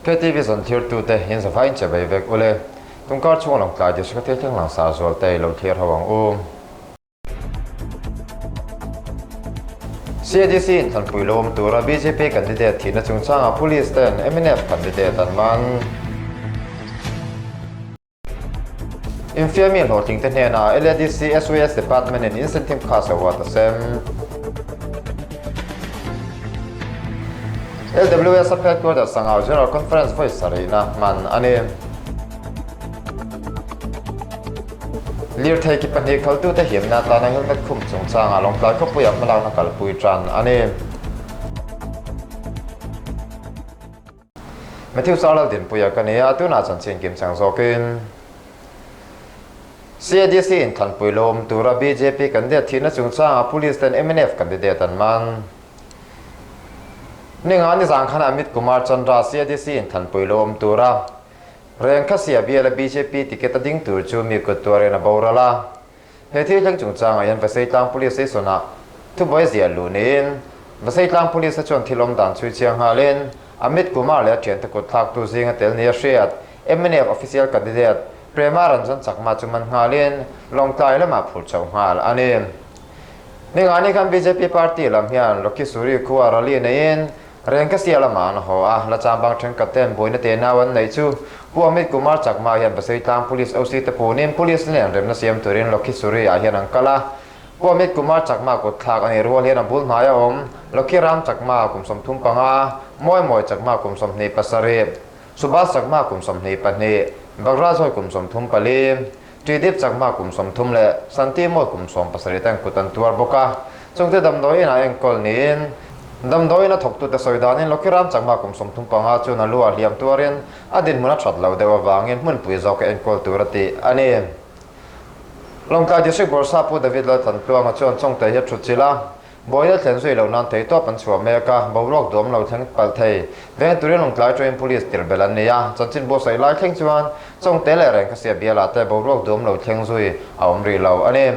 KTV zawn thirtute in zavaiin che vei vek ule. Tungkar chhung Lawngtlai District a thil thleng langsar zual te i lo thlir ho ang u. CADC in thlanpui lo awm tura bjp candidate thihna chungchangah Police ten mnf candidate an man. Infiammi hlawhtling te hnenah LADC SOS Department in incentive khas award a sem. LWS a headquarter Sangau General Conference vawi sarihna hman a ni. Lirthei ki pahnih khaltute himna atana helmet khum chungchangah Lawngtlai khawpuiah hmalakna kalpui tan a ni. Matthew Sarlal Dinpuia ka ni a, tunah chanchin kim chang zawkin CADC inthanpui lo awm tura bjp candidate thihna chungchangah Police ten mnf candidate an man. Ninga nizan khan Amit Kumar Chandra CADC inthanpui lo awm tura Rengkhasia biala bjp ticket a ding tur chu mi kut tuarin a boral a. He thil thleng chungchangah hian Vaseitlang Police Station-ah thubuai ziah luh niin Vaseitlang Police-a chuan thil awm dan chhui chiang nghalin Amit Kumar leh a thiante kut thlaktu zinga tel nia hriat mnf official candidate Prema Ranjan Chakma chu man nghalin Lawngtlai lamah phur chho nghal a ni. Ningani khan bjp party lam hian Lokhisuri khua rally neiin Rengkasia lamah an haw a, la chambang thenkhat ten buaina te nau an neih chu Pu Amit Kumar Chakma hian Paseitlang Police OC te punin Police nen remna siam turin Lokhisuri ah hian an kal a. Pu Amit Kumar Chakma kut thlak a nih rual hian a bul hnai a awm Lokhiram Chakma kum 35, Mawi Mawi Chakma kum 27, Subhas Chakma kum 22, Bagrajoi kum 34, Tridip Chakma kum 30 leh Santi Mawi kum 17 ten kut an tuar bawk a. Chungte damdawi inah enkawl niin damdawi ina thawktute sawi danin Lokhiram Chakma kum 35 chuan a lu ah hliam tuarin a dinhmun a that lo deuh avangin hmunpui zawka enkawl tur a tih a ni. Lawngtlai District Bawrhsa Pu David Lalthantluanga chuan Chawngte hi a thutchilh a, Buaina thlen zui loh nan theitawp an chhuah mek a, boruak duam lo thleng palh thei. Veng turin Lawngtlai Train Police tirh belh an ni a, chanchin buatsaih lai thleng chuan Chawngte leh Rengkhasia bialah te boruak duam lo thleng zui a awm rih lo a ni.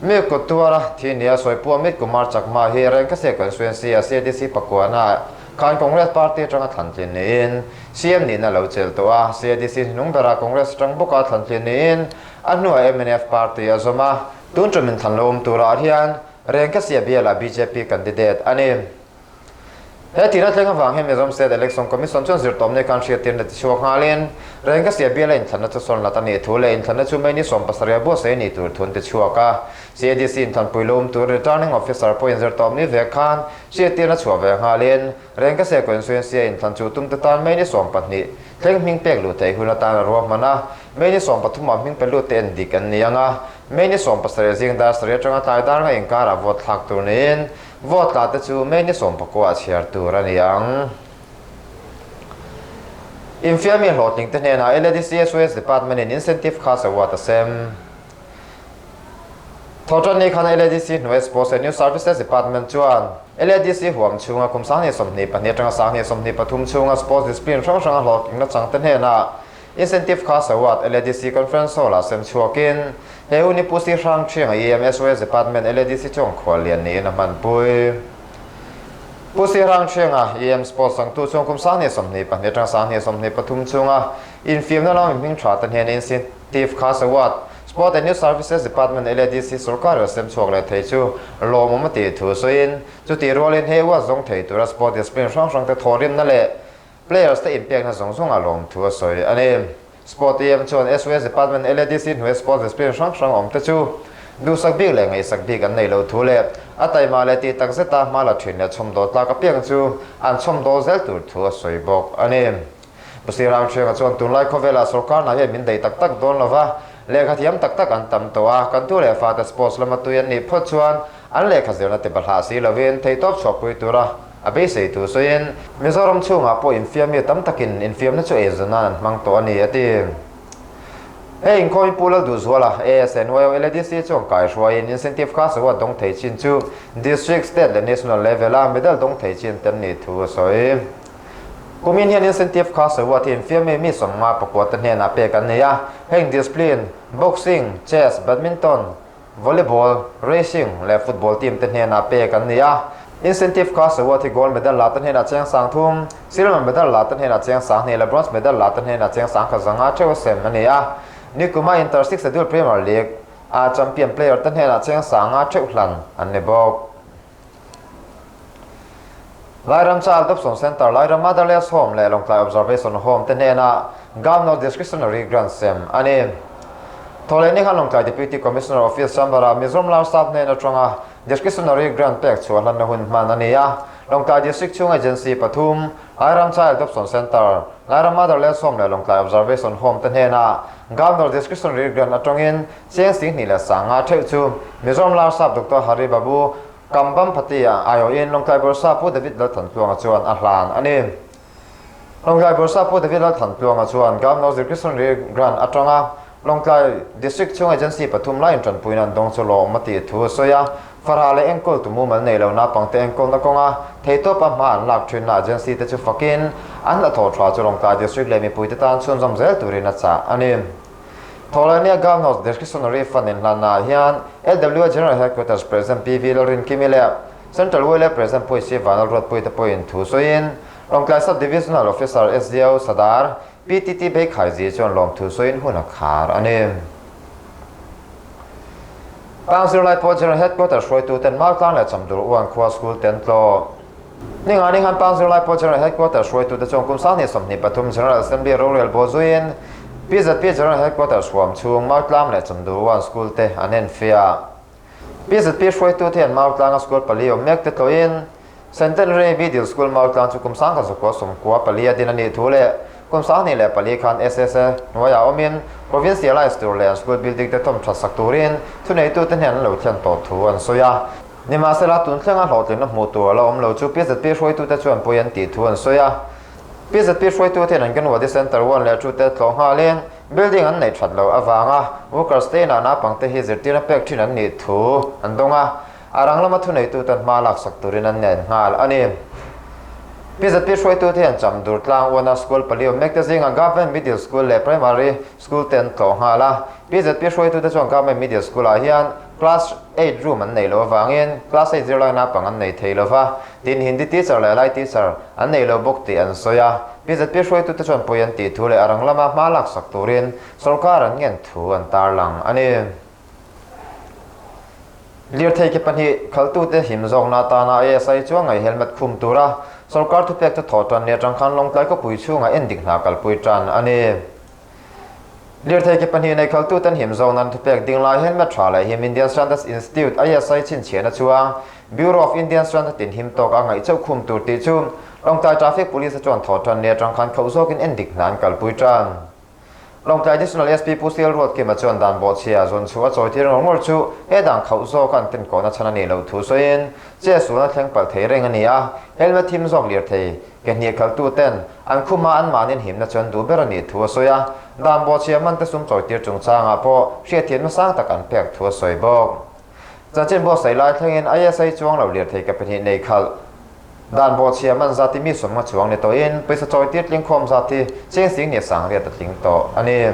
Mi kut tuara thi nia sawi Pu Amit Kumar Chakma hi Rengkhasia Constituency a CADC pakuana khan Congress Party atanga thlantlin niin CM nihna lo chelh tawh a, CADC hnung bera Congress atang bawka thlantlin niin a hnuah mnf Party a zawm a. Tun ṭum inthlan lo awm turah hian Rengkasia bialah bjp candidate a ni. He thihna thleng avang hian Mizoram State Election Commission chuan zirtawmna khan hriattirna ti chhuak nghalin Rengkasia biala inthlanna chu sawn lat a nih thu leh inthlanna chu May ni 70 buatsaih a nih tur thu an ti chhuak a. CADC inthlanpui lo awm tur Returning Officer pawhin zirtawmni vek khan hriattirna chhuah ve nghalin Rengkasia Constituency-a inthlan chu tumte tan May ni 12 Thleng hming pek luh theih hun atan a ruahman a, May ni 13 ah hming pe lut te en dik an ni ang a, May ni 17 zing dar sarih atanga tlai dar nga inkarah vote thlak tur niin vote tla te chu May ni 19 ah chhiar tur a ni ang. Infiammi hlawhtling te hnenah LADC SOS Department in incentive khas award a sem. Thawhṭanni khan LADC hnuai Sports and Youth Services Department chuan LADC huam chhunga kum 2022 aṭanga 2023 chhunga sports discipline hrang hranga hlawhtling nachang te hnenah incentive khas award LADC Conference Hall-ah sem chhuakin he hun hi Pu Si Hrang Ṭhianga EM SOS Department LADC chuan khuallian niin a hmanpui. Pu Si Hrang Ṭhianga EM Sports changtu chuan kum 2022 aṭanga 2023 chhunga infiamna lama mihming ṭha te hnena incentive khas award Sport and Youth Services Department LADC sorkar a sem chhuak leh thei chu lawmawm a tih thu sawiin, chutih rualin hei uat zawng thei tura sport discipline hrang hrang te thawhrimna leh players te inpekna zawng zawng a lawm thu a sawi a ni. Sport EM chuan SOS Department LADC hnuaia sport discipline hrang hrang awm te chu duhsak bik leh ngaihsak bik an nei lo thu leh a taima leh tih tak zeta hma la thin leh chhawmdawl tlak apiang chu an chhawmdawl zel tur thu a sawi bawk a ni. Pu Sri Ramhrianga chuan tunlai khawvelah sorkar hna hian min daih tak tak dawn lova, lehkha thiam tak tak an tam tawh a, kan tu leh fate sports lama tui an nih phawt chuan an lehkha zirna ti bahlah si lovin theihtawp chhuahpui tura a beisei thu sawiin Mizoram chhungah pawh infiammi tam takin infiamna chu eizawn nan an hmang tawh a ni a ti. He inkhawm Pu Lalduhzuala, ASNYO LADC chuan kaihruaiin incentive kha sawa dawng thei chin chu District, State leh National level-a medal dawng thei chin te an nih thu a sawi. Kumin hian incentive kha sawiuat hi infiammi mi 50 te hnenah pek an nei a, heng discipline, boxing, chess, badminton, volleyball, racing leh football team te hnenah pek an ni a. Incentive Cash Award hi Gold Medal la te hnenah cheng 3000, Silver Medal la te hnenah cheng 2000 leh Bronze Medal la te hnenah cheng 1100 theuh a sem a ni a. Nikuma Inter Six Schedule Premier League a champion player te hnenah cheng 50 theuh hlan an ni bawk. Lairam Child Adoption Centre, Lairam Motherless Home leh Lawngtlai Observation Home te hnenah Governor Discretionary Grant sem a ni. Thawhlehni khan Lawngtlai Deputy Commissioner Office Chamber-ah Mizoram Larsap hnen atanga Discretionary Grant pek chhuah hlanna hun hman a ni a. Lawngtlai District chhung agency pathum, Lairam Child Adoption Centre, Lairam Motherless Home leh Lawngtlai Observation Home te hnenah Governor Discretionary Grant atangin Cheng 2050 theuh chu Mizoram Larsap Doctor Hari Babu Kambhampati-a aiawhin Lawngtlai Bawrhsa Pu David Lalthantluanga chuan a hlan a ni. Lawngtlai Bawrhsa Pu David Lalthantluanga chuan Governor Discretionary Grant atanga Lawngtlai District chhung agency pathum laiin tanpuina an dawng chu lawm a tih thu a sawi a, Farah leh enkawltu mumal nei lo naupangte enkawlna kawnga theitawpa hma an lak thinna agency te chu fakin an hnathawh tha chu Lawngtlai District leh mipuite tan chhunzawm zel turin a chah a ni. Thawhlehnia Governor's Discretionary Fund inhlannaah hian LWA General Headquarters President PV Lalrinkimi leh Central YLA President Pu Siv Vanlalruatpui te pawhin thu sawiin Lawngtlai Sub-Divisional Officer SDO Sadar PTT Beikhaiji chuan lawmthu sawiin hun a khar a ni. Tang zirlai pawh General Headquarters hruaituten Mautlang leh Chamdur Uan khua School te an tlawh. Ninga ni khan Pang zirlai pawh General Headquarters hruaitute chuan kum 2023 General Assembly rorel bawh zuiin PZP General Headquarters huam chhung Mautlam leh Chamdurwan School te an enfiah. PZP hruaitute hian Mautlanga school pali awm mek te tlawhin Centenary Middle School Mautlang chu kum 1994 a din a nih thu leh kum 2004 khan SSA hnuaiah awmin Provincialize tur leh an school building te thawm that sak turin thuneitute hnen an lo thlen tawh thu an sawi a. Nimahsela, tun thlenga hlawhtlinna hmuh tur a la awm lo chu PZP hruaitute chuan pawi an tih thu an sawi a. PZP hruaitute hian Anganwadi Centre 1 leh 2 te tlawh nghalin building an neih that loh avanga workers te inah naupangte hi zirtirna pek thin an nih thu an dawng a, a rang lama thuneituten hma laksak turin an nen nghal a ni. PZP hruaitute hian Chamdur tlang uana school pali awm mek te zingah Government Middle School leh Primary School te an tlawh nghal a. PZP hruaitute chuan Government Middle School-ah hian Class eight room an nei loh avangin class eight zirlai naupang an nei thei lova, tin Hindi teacher leh Lai teacher an nei lo bawk tih an sawi a. BJP hruaitute chuan pawi an tih thu leh a rang lama hma laksak turin sorkar an ngen thu an tarlang a ni. Lirthei ke pahnih khaltute him zawkna atana ASI chuan ngaih helmet khum tura sorkar thupek chu thawh tan leh atang khan Lawngtlai khawpui chhungah endik hna kalpui tan a ni. Lirthei ke pahnih nei khaltuten him zawk nan thupek ding lai helmet tha leh him Indian Standards Institute, ISI, chhinchhiahna chuang Bureau of Indian Standard in him tawk a ngaih chauh khum tur tih chu Lawngtlai Traffic Police a chuan thawh tan ni atang khan khauh zawkin endik hna an kalpui tan. Lawngtlai Additional SP Pu Sial Ruatkima chuan dan bawhchhia zawn chhuah a chawi tir ngawr ngawr chu he dan khauh zawk an kenkawhna chhan a nih loh thu sawiin che sualna thleng palh thei reng a ni a, helmet him zawk lirthei Ke hnih khaltu ten an khuma an mahnin himna chu an duh ber a nih thu a sawi a, dan bawhchhia man te sum chawitir chungchangah pawh hriatthiamna sang tak an pek thu a sawi bawk. Chanchin buatsaih lai thlengin ISI chuang lo lirthei ke pahnih nei khalh dan bawhchhia man zat hi mi sawmnga chuang ni tawhin pawisa chawitir tlingkhawm zat hi cheng 10,000 a tling tawh a ni.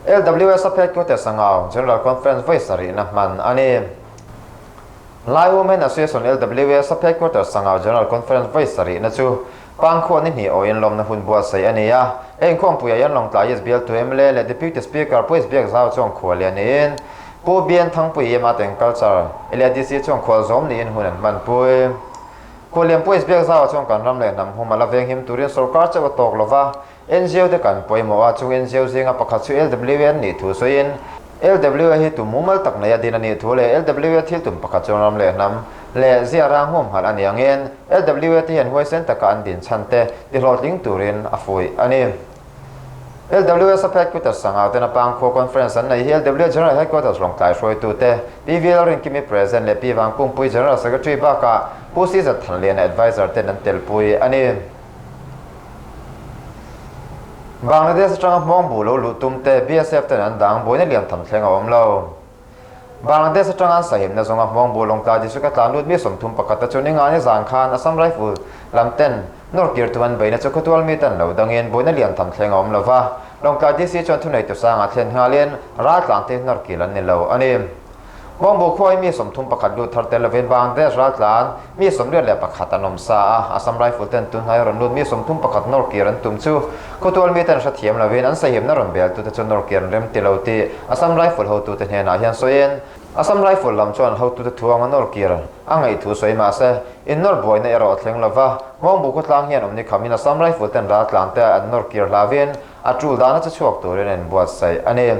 LWS a phet Sangau General Conference vawi sarihna hman a ni. Lai Women Association, LWA, Sub Headquarters Sangau General Conference vawi sarihna chu Pangkhuah ni hnih awin lawmna hun buatsaih a ni a. Hei inkhawmpuiah hian Lawngtlai East bialtu mla leh Deputy Speaker Pu Isbiak Zau chuan khual lian niin Pu Bian Thangpui yma Teng Culture, LADC, chuan khual zawm niin hun an hmanpui. Khuallian Pu Isbiak Zau chuan kan ram leh hnam hum a la venghim turin sorkar chauh a tawk lova, NGO te kan pawimawh a, chung NGO zinga pakhat chu LWA an nih thu sawiin, LWA hi tum mumal tak nei a din a nih thu leh LWA thil tum pakhat chuan ram leh hnam leh zia rang humhalh a ni angin LWA te hian huaisen taka an din chhan te tihlawhtling turin a fuih a ni. LWA Sub Headquarters Sangau ten a Pangkhua Conference an nei hi LWA General Headquarters Lawngtlai hruaitute Pi V Lalrinkimi President leh Pi Vangkungpui General Secretary bakah Pu Sizat Thanliana Adviser ten an telpui a ni. Bangladesh atanga hmawng bu lo luh tum te BSF ten an dang buaina lian tham thleng a awm lo. Bangladesh atanga an sahimna zawnga hmawng bu Lawngtlai district a tlan lut mi 31 te chu Ningani zan khan Assam Rifle lam ten nawr kir tum an beihna chu khawtual mi ten lo dangin buaina lian tham thleng a awm lo va, Lawngtlai DC chuan thuneitu sangah thlen nghalin raltlang te nawr kil an ni lo a ni. Hmawngbu khua hi mi 31 lut thar tel lovin Bangladesh raltlan mi 21 an awm sa a, Assam Rifle ten tunhnai rawn lut mi 31 nawr kir an tum chu khawtual mi ten hrethiam lovin an sahimna rawn bel tute chu nawr kir an rem ti lo tih Assam Rifle hotute hnenah hian sawiin Assam Rifle lam chuan hotute thuang a nawr kir a ngaih thu sawi mah se innawr buaina erawh a thleng lova, Hmawngbu khawtlang hian awmni khamin Assam Rifle ten raltlan te an nawr kir hlauhin a tul dana che chhuak turin an inbuatsaih a ni.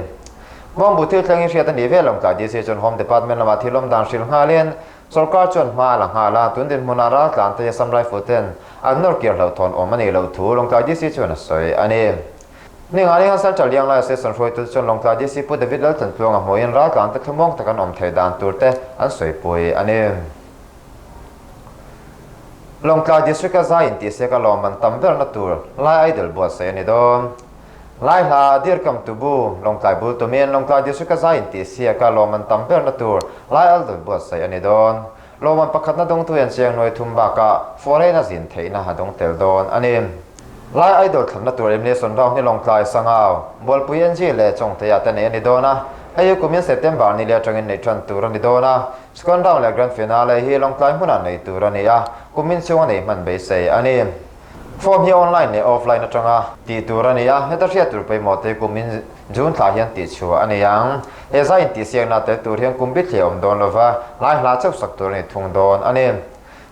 Hmawngbu thil thleng hi hriat a nih ve lo tlai DC chuan Home Department lamah thil awm dan hrilh nghalin sorkar chuan hma a la nghal a, tun dinhmunah raltlan te Assam Rifle ten an nawr kir hlauhthawn awm a nih loh thu Lawngtlai DC chuan a sawi a ni. Ninga Ninga Central Lianglai Station hruaitu chuan Lawngtlai DC Pu David Lalthantluanga hmuhin raltlan te thlumuang tak an awm theih dan tur te an sawipui a ni. Lawngtlai District-a zai intihsiak a lawmman tam berna tur Lai Idol buatsaih a ni dawn. Lai hla a dirkam tu bu Lawngtlai bul tumin Lawngtlai District-a zai intihsiak a lawmman tam berna tur Lai Idol buatsaih a ni dawn. Lawmman pakhatna dawngtu hian chiang nuai thum bakah foreign a zin theihna a dawng tel dawn a ni. Lai Idol thlanna tur Emily Sunrau hi Lawngtlai, Sangau, Bualpui NG leh Chawngteia te neih a ni dawn a, hei hi kumin September ni leh atangin neih tan tur a ni dawn a. Second round leh grand finale hi Lawngtlai hmunah neih tur a ni a, kumin chhunga neih hman beisei a ni. Form hi online leh offline atanga tih tur a ni a, heta hriat tur pawimawh te kumin June thla hian tih chhuah a ni ang. He zai intihsiakna tel tur hian kum bithliah awm dawn lova, lai hla chauh sak tur a ni thung dawn a ni.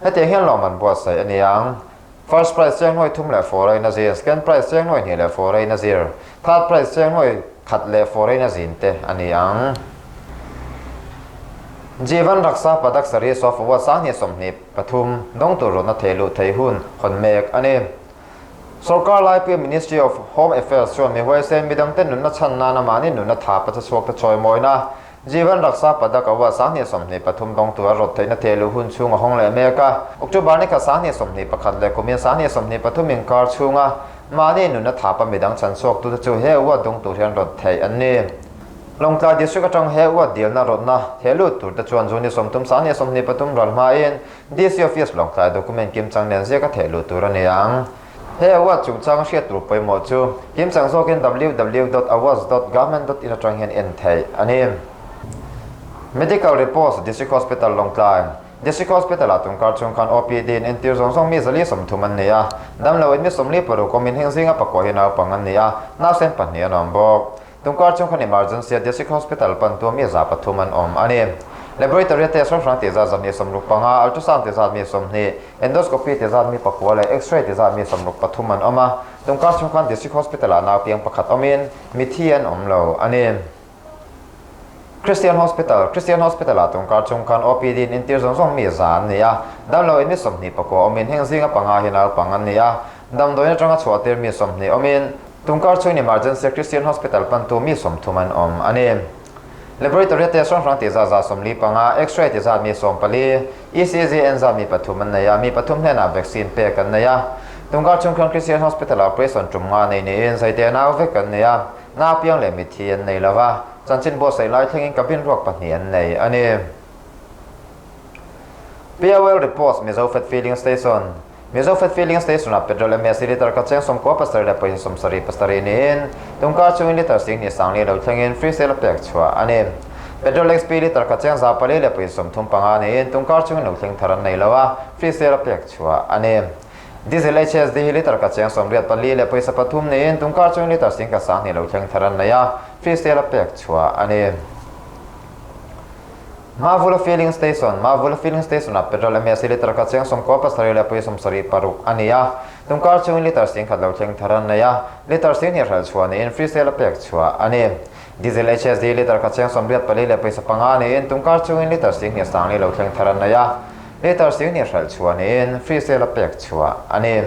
Hetiang hian lawmman buatsaih a ni ang. First prize chiang nuai thum leh four a zir, second prize chiang nuai hnih leh four a zir, third prize chiang nuai khat leh four a zin te a ni ang. Jeevan Raksha Padak Series of Award 2023 dawng tur rawtna thei luh thei hun hawn mek a ni. Sorkar laipuia Ministry of Home Affairs chuan mi huaisen midangte nunna chhan nana mahni nunna tha pacha chhuakte chawimawina Jeevan Raksha Padak Award 2023 dawngtu a rawt theihna theh luh hun chhung a hawng leh mek a. October ni kha 2021 leh kumin 2023 inkar chhunga mahni nunna thapa midang chhan chhuaktute chu he award dawng tur hian rawt theih an ni. Lawngtlai District atang he award dilna rawtna theh lut turte chuan June ni 30 2023 ral hmain DC Office Lawngtlai document kimchang nen ziaka theh lut tur a ni ang. He award chungchang hriat tur pawimawh chu kimchang zawkin www dot awards dot government dot in atang hian en theih a ni. Medical Reports District Hospital Lawngtlai District Hospital ah tungkar chung khan OPD in entir zawng zawng mi 130 an ni a, damlo in mi 46 awmin heng zinga pakua hi naupang an ni a, nausen pahnih an awm bawk. Tungkar chung khan Emergency a District Hospital pantu mi 300 an awm a ni. Laboratory a test hrang hrang tih zat 265, ultrasound tih zat mi 20, endoscopy tih zat mi pakua leh x-ray tih zat mi 63 an awm a. Tungkar chung khan District Hospital ah nau piang pakhat awmin mithi an awm lo a ni. Christian Hospital Christian Hospital ah tungkar chung khan OPD in entir zawng zawng mi 100 an ni a, damlo in mi 24 awmin heng zinga panga hi naupang an ni a, damdawiin atanga chhuah tir mi 20 awmin Tungkar chhungin Emergency Christian Hospital pantu mi 30 an awm a ni. Laboratory a test hrang hrang tih zat 45, X-ray tih zat mi 14, ECG en zat mi pathum an nei a, mi pathum hnenah vaccine pek an nei a. Tungkar chhung khian Christian Hospital ah operation tum nga nei niin zaite nau vek an nei a, nau piang leh mitthi an nei lo va, chanchin buatsaih lai thlengin cabin ruak pahnih an nei a ni. POL Reports Mizo Fat Filling Station Mizo Fat Filling Station ah petrol MSC litre kha cheng 97 leh pawisa 77 niin tungkar chungin litre 2000 sangli lo thlengin free sale a pek chhuah a ni. Petrol XP litre kha cheng 400 leh pawisa 35 niin tungkar chungin lo thleng thar an nei lo a, free sale a pek chhuah a ni. Diesel HSD hi litre kha cheng 84 leh pawisa 3 niin tungkar chungin litre 10,000 sangli lo thleng thar an nei a, free sale a pek chhuah a ni. Mavula Filling Station Mavula Filling Station ah petrol MSC litre kha cheng 97 leh pawisa 76 a ni a, tungkar chungin litre 10,000 lo thleng thar an nei a, litre 20 hralh chhuah niin free sale a pek chhuah a ni. Diesel HSD litre kha cheng 84 leh pawisa 5 niin tungkar chungin litre 20 sangli lo thleng thar an nei a, litre 20 hralh chhuah niin free sale a pek chhuah a ni.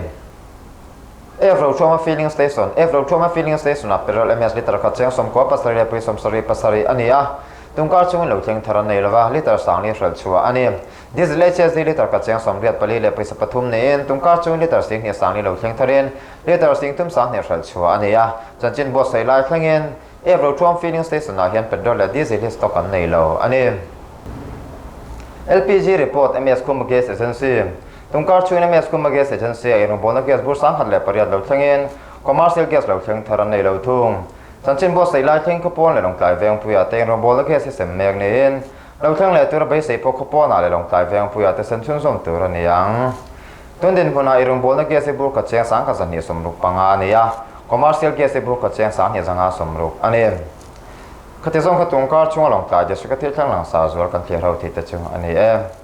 F Rothuama Filling Station F Rothuama Filling Station ah petrol MS litre kha cheng 97 leh pawisa 77 a ni a, Tungkar chungin lo thleng thar an nei lova, litre sangli hralh chhuah a ni. Diesel HSD litre khat cheng 84 leh pawisa pathum niin tungkar chungin litre 20 sangli lo thleng tharin litre 30 sanghnih hralh chhuah a ni a. Chanchin buatsaih lai thlengin F Rothuam Filling Station ah hian petrol leh diesel hi stock an nei lo a ni. LPG Report MS Khuma Gas Agency Tungkar chungin MS Khuma Gas Agency a inrawngbawlna gas bur 1008 lo thlengin commercial gas lo thleng thar an nei lo thung. Chanchin buatsaih lai thleng khaw pawn leh Lawngtlai Vengpuia te inrawngbawlna gas hi sem mek niin Lo thleng leh tura beisei pawh khaw pawnah leh Lawngtlai Vengpuiah te sen chhunzawm tur a ni ang. Tun dinhmunah i rawngbawlna gas hi bur khat cheng sangkhat 265 a ni a, commercial gas hi bur khat cheng 2260 a ni. Khati zawng kha tungkar chhunga Lawngtlai District a thil thleng langsar zual kan thlir ho thei te chu a ni e.